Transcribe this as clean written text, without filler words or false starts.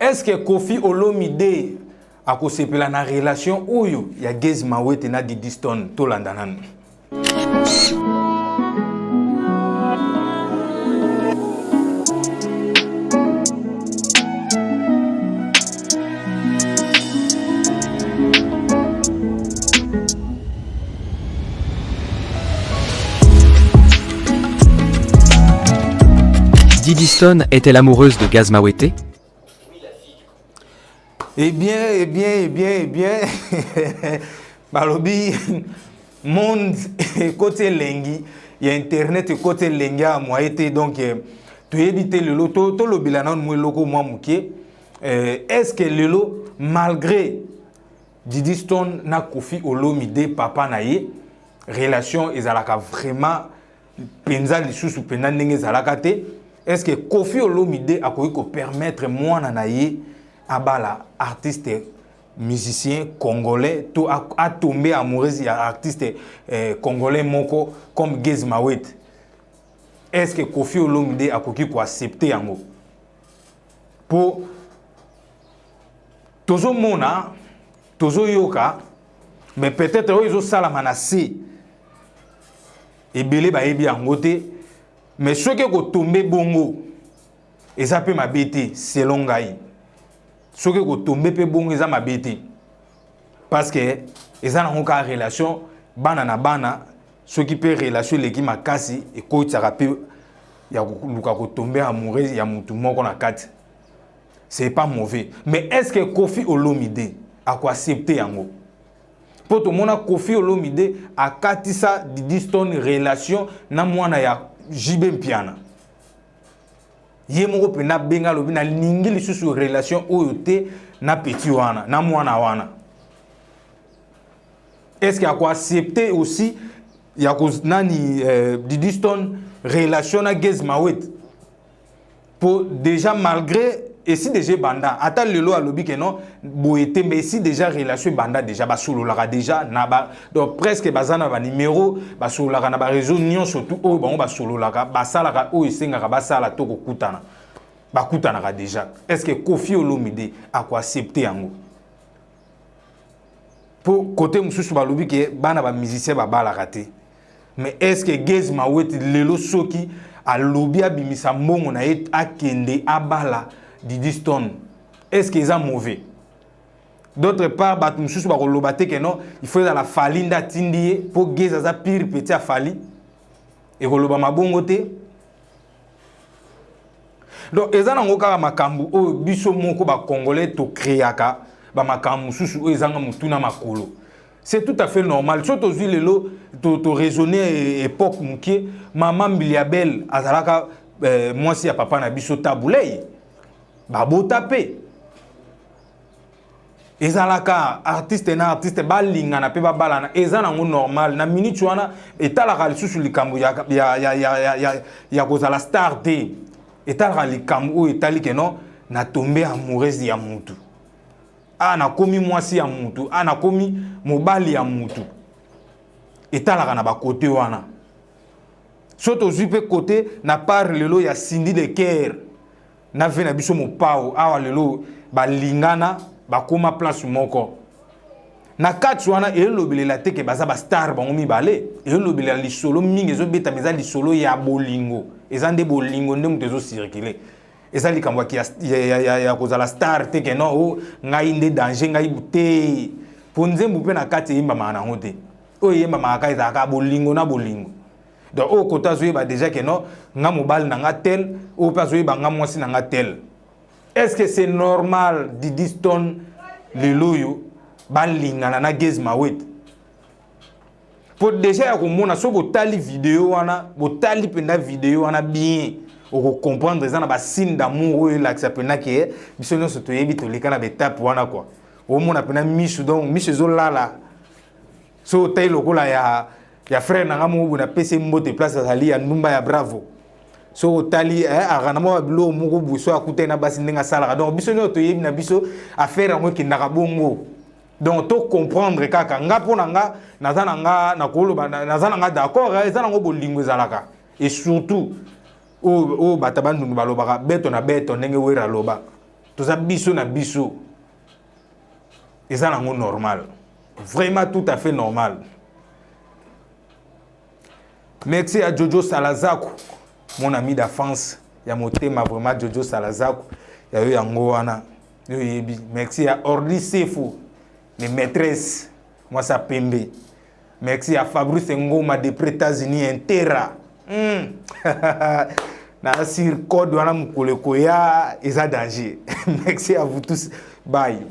Est-ce que Koffi Olomide akosepela na relation oyo ya Gaz Mawete na Didi Stone? Tolanda nanu. Didi Stone est-elle amoureuse de Gaz Mawete? Eh bien, eh bien, eh bien, eh bien, balobi monde ekoti elengi ya internet, ekoti elengi ya moye te. Donc toyebi te lelo tolobela nanu mwa eloko mwa moke. Est-ce que lelo, malgré Didi Stone na Koffi Olomide papa na ye, relation ezalaka vraiment mpenza lisusu mpenza ndenge ezalaka te, est-ce que Koffi Olomide akoki kopermettre mwana na ye abala artiste musicien congolais to atombe amoureuse ya artiste congolais moko comme Gaz Mawete? Est-ce que Koffi Olomide akoki koaccepte yango? Po tozomona, tozoyoka, mais peut-être oyo ezosalama na se, ebele bayebi yango te. Mais soki ekotombe bongo, eza mpe mabe te. Selon ngai, soki ekotombe mpe bongo, eza mabe te, parce que eza nango kaka relation bana na bana. Soki mpe relation eleki makasi, ekotisaka mpe ya koluka kotombe amoureux ya mutu moko na kati, c'est pas mauvais. Mais est ce que Koffi Olomide akoaccepte yango? Mpo tomona Koffi Olomide akatisa Didi Stone relation na mwana ya JB Mpiana. Ye moko mpenza abenga, alobi: "Nalingi lisusu relation oyo te na petit wana, na mwana wana." Est ce que akoaccepte aussi ya ko nani Didi Stone relation na Gaz Mawete? Po déjà, malgré esi déjà ebanda, ata lelo alobi ke non, boye te, mais esi déjà relation ebanda déjà, basololaka déjà na ba, donc presque baza na banimero, basololaka na bareseau nyonso tu oyo bango basololaka, basalaka oyo esengaka basala to kokutana, bakutanaka déjà. Est ce que Koffi Olomide akoaccepte yango? Mpo kote mosusu balobi ke bana bamusicien babalaka te. Mais est ce que Gaz Mawete lelo, soki alobi abimisa mbongo na ye, akende abala Didi Stone, est ce que eza mauvais? D'autre part, bato mosusu bakoloba te ke non, il faut ezala Fally nde atindi ye, mpo Gaz aza pire petit ya Fally, ekoloba mabongo te. Donc eza nango kaka makambo oyo biso moko bacongolais tocréaka, bamakambo mosusu oyo ezanga motu na makolo. C'est tout à fait normal. So tozwi lelo, toraisonne époque moke, mama Mbiliabel azalaka mwasi ya papa na biso Tabu Ley, babota mpe ezalaka artiste na artiste balingana mpe babalana, eza nango normal. Na minute wana etalaka lisusu likambo ya kozala star te, etalaka likambo oyo etali ke non, natombe amoureuse ya mutu, a nakomi mwasi ya mutu, a nakomi mobali ya mutu. Etalaka na bakote wana. So tozwi mpe kote na part lelo ya Cindy Le Cœur na ve na biso Mopao awa, lelo balingana, bakóma place moko. Na kati wana elobelela te ke baza bastar bango mibale, elobelela lisolo mingi ezobetama, eza lisolo ya bolingo, eza nde bolingo nde moto ezocircule. Eza likambo ya kozala star te, ke non, o ngai nde danger, ngai te. Mpo nzembo mpe na kati eyembamaka nango te, oyo eyembamaka kaka ezalaka bolingo na bolingo. Donc oyo kote azoyeba déjà ke non, nga mobali na nga tel, oyo mpe azoyeba nga mwasi na nga tel. Est ce que c'est normal Didi Stone lelo oyo balingana na Gaz Mawete? Mpo déjà ya komona, soki botali video wana, botali mpenza video wana bien, okocomprendre eza na basigne d'amour oyo elakisa mpenza ke biso nyonso toyebi, toleka na baetape wana kua. Omona mpenza miso, donc miso ezolala. So otali lokola ya frère na nga moko boye, napesi mbote place azali, ya ndumba ya Bravo. So otali akana mwa babiloko moko boye, so akutani na basi ndenge asalaka. Donc biso nyonso toyebi na biso affaire yango ekendaka bongo. Donc to comprendre kaka. Nga, mpo na nga, naza na nga nakoloba, naza na nga d'accord. Eza nango bolingo ezalaka, et surtout oyo bato bandundu balobaka beto na beto, ndenge Wera aloba. Toza biso na biso, eza nango normal, vraiment tout à fait normal. Merci à Jojo Salazaku, mon ami d'enfance ya motema, vraiment. Jojo Salazaku, ya yo yango wana, yo oyebi. Merci à Ordi Sefu, les maîtresses, mwasi pembe. Merci à Fabrice Ngoma depuis États-Unis, Intera. Na sur code wana, mokolo ekoya, eza danger. Merci à vous tous, bye.